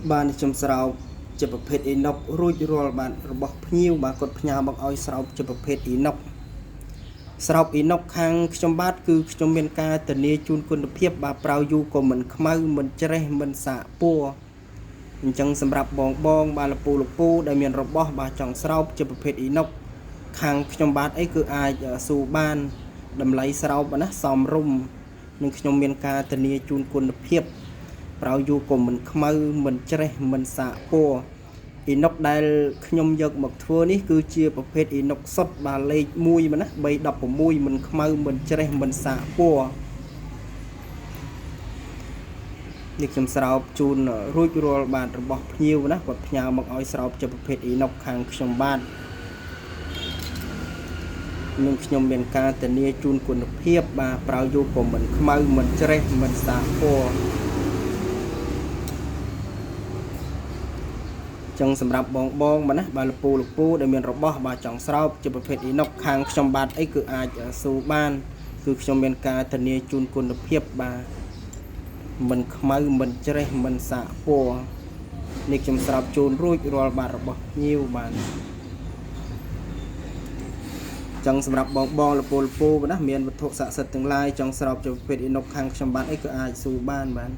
បាទនេះខ្ញុំស្រោបជាប្រភេទអ៊ីណុករួចរាល់បាទរបស់ភ្ញៀវបាទគាត់ផ្ញើមកឲ្យស្រោបជាប្រភេទអ៊ីណុកស្រោបអ៊ីណុកខាងខ្ញុំបាទគឺខ្ញុំមានការធានាជូនគុណភាពបាទប្រើយូរក៏មិនខ្មៅមិនច្រេះមិនសាកពណ៌អញ្ចឹងសម្រាប់បងបងបាទលពូលពូដែលមានរបស់បាទចង់ស្រោបជាប្រភេទអ៊ីណុកខាងខ្ញុំបាទអីគឺអាចស៊ូបានតម្លៃស្រោបណាសមរម្យនឹងខ្ញុំមានការធានាជូនគុណភាព ប្រើយូរក៏មិនខ្មៅមិនច្រេះមិនសាកពណ៌អ៊ីណុកដែលខ្ញុំយកមកធ្វើនេះគឺជាប្រភេទអ៊ីណុកសុទ្ធបាទលេខ1ណា316មិនខ្មៅមិនច្រេះមិនសាកពណ៌នេះខ្ញុំស្រោបជូនរួចរាល់បាទរបស់ភ្ញៀវណាគាត់ផ្ញើមកឲ្យស្រោបជាប្រភេទអ៊ីណុកខាងខ្ញុំបាទនឹងខ្ញុំមានការធានាជូនគុណភាពបាទប្រើយូរក៏មិនខ្មៅមិនច្រេះមិនសាកពណ៌ចឹងសម្រាប់បងបងបាទណាបាទលពូលពូដែលមានរបស់បាទចង់ស្រោបជាប្រភេទអ៊ីណុកខាងខ្ញុំបាទអីគឺអាចស៊ូបានគឺខ្ញុំមានការធានាជូនគុណភាពបាទមិនខ្មៅមិនច្រេះមិនសាកពណ៌នេះខ្ញុំស្រោបជូនរួចរាល់បាទរបស់ភ្ញៀវបាទចឹងសម្រាប់បងបងលពូលពូបាទណាមានវត្ថុស័ក្តិសិទ្ធិទាំងឡាយចង់ស្រោបជាប្រភេទអ៊ីណុកខាងខ្ញុំបាទអីគឺអាចស៊ូបានបាទ